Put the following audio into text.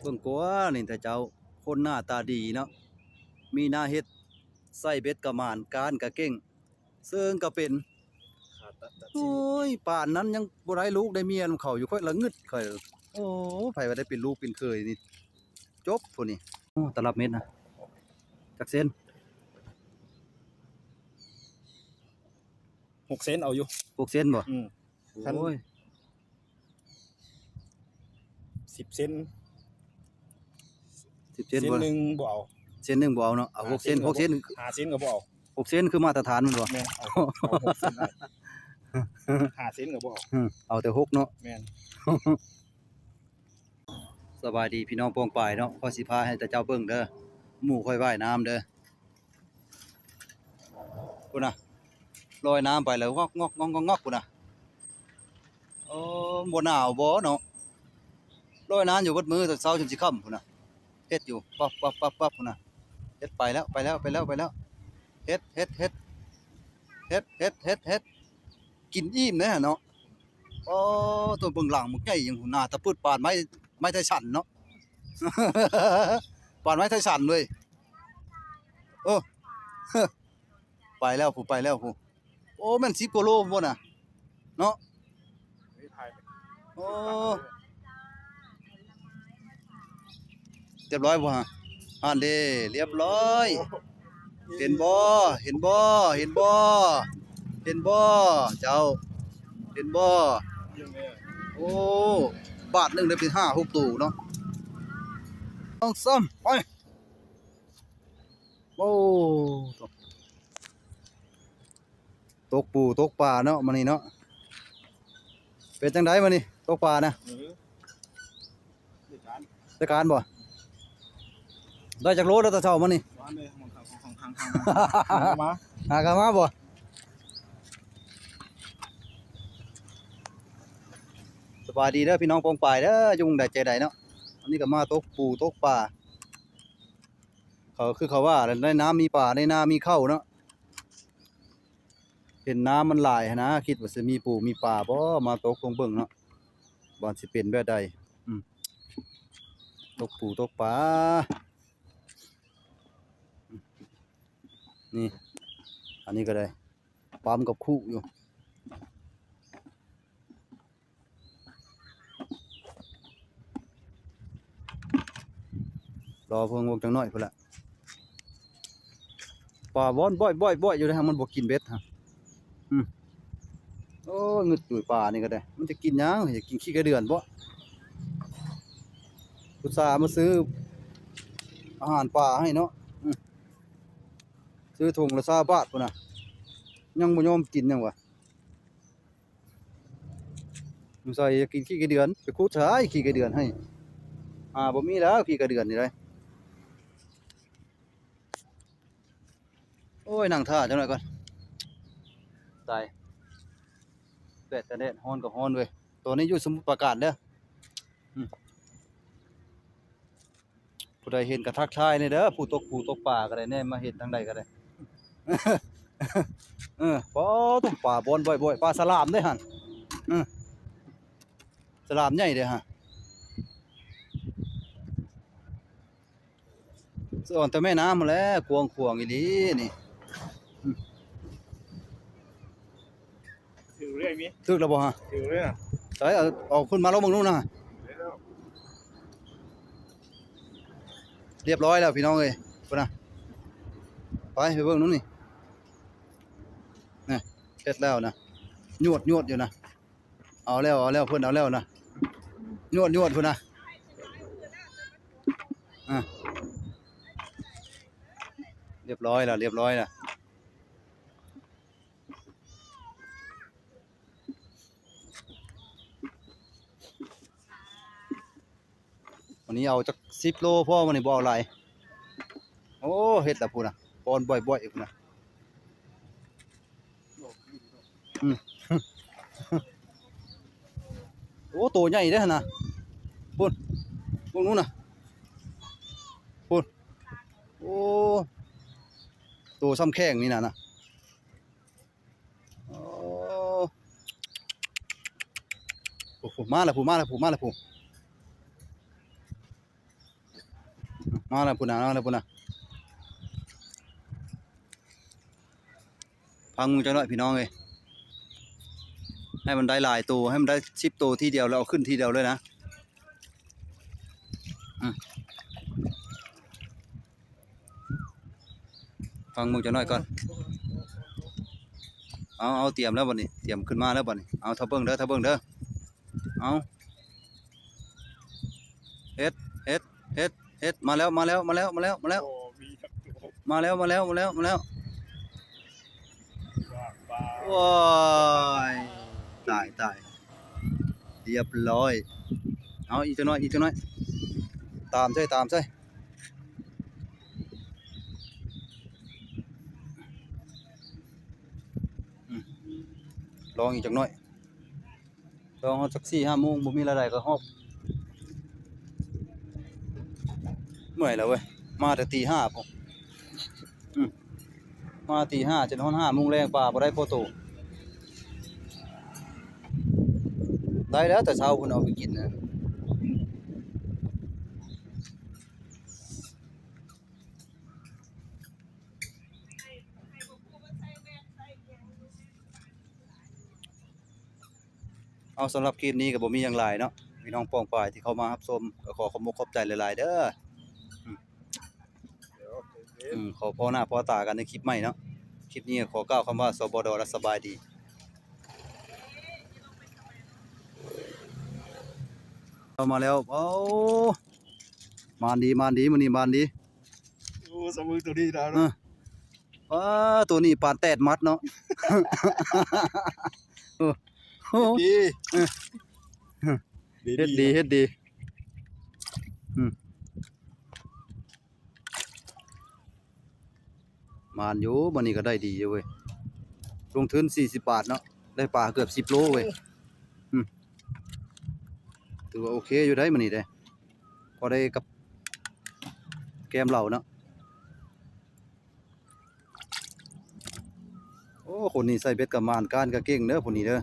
ເບິ່ງກວ່ານີ້ ເຈົ້າ ຄົນໜ້າຕາດີເນາະ ມີໜ້າເຮັດ ໃສ່ເບັດກະໝານ ການກະເກັ່ງ ເຊິ່ງກະເປັນ. ໂອ້ຍ ປານນັ້ນຍັງບໍ່ໄດ້ລູກໄດ້ເມຍນຳເຂົາຢູ່ ຂ້ອຍລະງຶດ ຂ້ອຍ ໂອ້ ໃຜວ່າໄດ້ເປັນລູກເປັນເຂີຍນີ້ ຈົບຜູ້ນີ້. ໂອ້ ຕະລັບເມັດນະ ຈັກເຊັນ? ຫົກເຊັນເອົາຢູ່. ຫົກເຊັນບໍ່? ອືມ ໂອ້ຍ ສິບເຊັນ ສິບເຊັນ ເຊັນ ບໍ່ ໜຶ່ງບໍ່ເອົາ ເຊັນໜຶ່ງບໍ່ເອົາເນາະ. ເອົາຫົກເຊັນ ຫົກເຊັນ ຫ້າເຊັນກໍບໍ່ເອົາ. ຫົກເຊັນຄືມາດຕະຖານແມ່ນບໍ່? ແມ່ນ ເອົາ ເອົາຫົກເຊັນ ຫ້າເຊັນກໍບໍ່ເອົາ. ອືມ ເອົາແຕ່ຫົກເນາະ. ແມ່ນ. ສະບາຍດີພີ່ນ້ອງປ້ອງປາຍເນາະ ຂ້ອຍຊິພາໃຫ້ເຈົ້າເບິ່ງເດີ ໝູ່ຂ້ອຍວ່າຍນ້ຳເດີ. ພຸ້ນນະ ລອຍນ້ຳໄປແລ້ວ ງອກໆໆໆ ພຸ້ນນະ. ໂອ້ ບໍ່ໜາວບໍ່ເນາະ ລອຍນ້ຳຢູ່ເບິດມື້ ແຕ່ເຊົ້າຈົນຊິຄ່ຳພຸ້ນນະ. ເຮັດຢູ່ ປັບໆໆໆ ພຸ້ນນະ. ເຮັດ ໄປແລ້ວ ໄປແລ້ວ ໄປແລ້ວ ໄປແລ້ວ. ເຮັດ ເຮັດ ເຮັດ ກິນອີ່ມເດ້ເນາະ. ໂອ້ ຕົວເບິ່ງຫຼັງບັກໃຫຍ່ຫຍັງພຸ້ນນະ ຕາປຶດປານໄມ້ ໄມ້ໄທສັນເນາະ ປານໄມ້ໄທສັນເລີຍ. ເອີ ໄປແລ້ວພຸ້ນ ໄປແລ້ວພຸ້ນ. ໂອ້ ແມ່ນສິບກວ່າໂລພຸ້ນນະເນາະ. ໂອ້ ຮຽບຮ້ອຍບໍ່ຮະ? ຫັ້ນເດ້ ຮຽບຮ້ອຍ. ເຫັນບໍ່ ເຫັນບໍ່ ເຫັນບໍ່ ເຫັນບໍ່ເຈົ້າ ເຫັນບໍ່? ໂອ້ ບາດໜຶ່ງໄດ້ເປັນຫ້າຫົກໂຕເນາະ. ສອງ ສາມ ໄປ. ໂອ້ ຕົກປູຕົກປາເນາະມື້ນີ້ເນາະ. ເປັນຈັ່ງໃດມື້ນີ້ຕົກປານະ? ເອີ ໄດ້ການບໍ່? ໄດ້ຈັກໂລແລ້ວແຕ່ເຊົ້າມານີ້? ຫາກະມາບໍ່? ສະບາຍດີເດີພີ່ນ້ອງປ້ອງປາຍເດີ ຢູ່ໝ່ອງໃດໃຈໃດເນາະ. ອັນນີ້ກະມາຕົກປູຕົກປາ ເຂົາ ຄືເຂົາວ່າແຫຼະ ໃນນ້ຳມີປາ ໃນນາມີເຂົ້າເນາະ. ເຫັນນ້ຳມັນຫຼາຍຫັ້ນນະ ຄິດວ່າຊິມີປູມີປາບໍ່ ມາຕົກລົງເບິ່ງເນາະ ວ່າຊິເປັນແບບໃດ. ອືມ ຕົກປູຕົກປາ ນີ້ ອັນນີ້ກະໄດ້ ປ້ຳກັບຄຸຢູ່. ລໍເພິ່ນລົງຈັກໜ້ອຍພຸ້ນລະ ປາວອນບອຍໆໆຢູ່ເດ້ ມັນບໍ່ກິນເບັດຫັ້ນ. ອືມ ໂອ້ຍ ງຶດຢູ່ປານີ້ກະໄດ້ ມັນຈະກິນຫຍັງ ຢາກກິນຂີ້ໄກ່ເດືອນບໍ? ອຸດສ່າມາຊື້ອາຫານປາໃຫ້ເນາະ. ອືມ ຊື້ຖົງລະຊາວບາດພຸ້ນນະ ຍັງບໍ່ຍອມກິນຫຍັງວະ. ສົງໄສຢາກກິນຂີ້ໄກ່ເດືອນ ໄປຂຸດໃສຂີ້ໄກ່ເດືອນໃຫ້ ຫາບໍ່ມີແລ້ວຂີ້ໄກ່ເດືອນນີ້ໄດ. ໂອ້ຍ ນັ່ງຖ້າຈັກໜ້ອຍກ່ອນ ຕາຍ ແດດກະແດດ ຮ້ອນກະຮ້ອນເວີຍ. ຕອນນີ້ຢູ່ສະໝຸດປາການເດີ. ອືມ ຜູ້ໃດເຫັນກະທັກທາຍແດ່ເດີ ຜູ້ຕົກປູຕົກປາກະໄດ້ແດ່ ມາເຫັນທາງໃດກະໄດ້. ເອີ ປາ ຕົກປາບອນບອຍໆ ປາສະຫຼາມເດ້ຫັ້ນ. ເອີ ສະຫຼາມໃຫຍ່ເດ້ຫັ້ນ ສະອອນແຕ່ແມ່ນ້ຳຫັ້ນແຫຼະ ກວ້າງຂວາງອີ່ຫຼີນີ້. ອືມ ຖືກເລີຍມີ ຖືກແລ້ວບໍ່ຮະ? ຖືກເລີຍນະ ໃສ ເອົາ ເອົາຂຶ້ນມາລອງເບິ່ງດູນະ. ຮຽບຮ້ອຍແລ້ວພີ່ນ້ອງເອີຍ ພຸ້ນນະ ໄປ ໄປເບິ່ງດູນີ້ ນະ ເຮັດແລ້ວນະ ຍວດໆຢູ່ນະ. ເອົາແລ້ວ ເອົາແລ້ວ ເພິ່ນເອົາແລ້ວນະ ຍວດໆພຸ້ນນະ. ອາ ຮຽບຮ້ອຍແລ້ວ ຮຽບຮ້ອຍແລ້ວ. ວັນນີ້ເອົາຈັກສິບໂລພໍ ວັນນີ້ບໍ່ເອົາຫຼາຍ. ໂອ້ ເຮັດລະພຸ້ນນະ ປ້ອນບ່ອຍໆພຸ້ນນະ. ອືມ ໂອ້ ໂຕໃຫຍ່ເດ້ຫັ້ນນະ ພຸ້ນ ເບິ່ງນູ້ນນະ ພຸ້ນ. ໂອ້ ໂຕສ່ຳແຂ້ງນີ້ນະນະ. ໂອ້ ໂອ້ ມາລະພຸ້ນ ມາລະພຸ້ນ ມາລະພຸ້ນ. ມາແລ້ວພຸ້ນນະ ມາແລ້ວພຸ້ນນະ. ຟັງເບິ່ງຈັກໜ້ອຍພີ່ນ້ອງເອີຍ ໃຫ້ມັນໄດ້ຫຼາຍໂຕ ໃຫ້ມັນໄດ້ສິບໂຕທີດຽວ ແລ້ວເອົາຂຶ້ນທີດຽວເລີຍນະ. ອືມ ຟັງເບິ່ງຈັກໜ້ອຍກ່ອນ. ເອົາ ເອົາ ຕຽມແລ້ວບັດນີ້ ຕຽມຂຶ້ນມາແລ້ວບັດນີ້. ເອົາ ຖ້າເບິ່ງເດີ ຖ້າເບິ່ງເດີ. ເອົາ ເຮັດ ເຮັດ ເຮັດ ເຮັດ ມາແລ້ວ ມາແລ້ວ ມາແລ້ວ ມາແລ້ວ ມາແລ້ວ ໂອ້ ມີຈັກໂຕ ມາແລ້ວ ມາແລ້ວ ມາແລ້ວ ມາແລ້ວ. ວ້າຍ ຕາຍ ຕາຍ ລຽບຮ້ອຍ. ເອົາ ອີກຈັກໜ້ອຍ ອີກຈັກໜ້ອຍ ຕາມໃສ່ ຕາມໃສ່. ອືມ ລອງອີກຈັກໜ້ອຍ. ລອງຮອດຈັກສີ່ຫ້າໂມງ ບໍ່ມີລາຍໄດ້ກໍຮອບ. ເມື່ອຍແລ້ວເວີຍ ມາແຕ່ຕີຫ້າພຸ້ນ. ອືມ ມາຕີຫ້າຈົນຮອດຫ້າໂມງແລງ ປາບໍ່ໄດ້ພໍໂຕ. ໄດ້ແລ້ວແຕ່ເຊົ້າພຸ້ນເອົາໄປກິນນະ. ເອົາ ສຳລັບຄລິບນີ້ກໍບໍ່ມີຫຍັງຫຼາຍເນາະ ພີ່ນ້ອງປ້ອງປາຍທີ່ເຂົ້າມາຮັບຊົມ ກໍຂໍຂອບອົກຂອບໃຈຫຼາຍໆເດີ. ອືມ ອືມ ຂໍພໍ້ໜ້າພໍ້ຕາກັນໃນຄລິບໃໝ່ເນາະ. ຄລິບນີ້ກໍຂໍກ່າວຄຳວ່າ ສບດ ແລະ ສະບາຍດີ. ເຂົ້າມາແລ້ວ ໂອ້ ມານດີ ມານດີ ມື້ນີ້ມານດີ. ໂອ້ ສະມືໂຕນີ້ນະ ເອີ ວ້າ ໂຕນີ້ປານແຕດມັດເນາະ. ໂອ້ ເຮັດດີ ເອີ ເຮັດດີ ເຮັດດີ ເຮັດດີ. ອືມ ມານຢູ່ ມື້ນີ້ກໍໄດ້ດີຢູ່ເວີຍ ລົງທຶນສີ່ສິບບາດເນາະ ໄດ້ປາເກືອບສິບໂລເວີຍ. ອືມ ຖືວ່າໂອເຄຢູ່ໄດ໋ມື້ນີ້ເດ້ ພໍໄດ້ກັບແກ້ມເຫຼົ້າເນາະ. ໂອ້ ຄົນນີ້ໃສ່ເບັດກໍໝານ ກ້ານກໍເກັ່ງເດີ ຜູ້ນີ້ເດີ.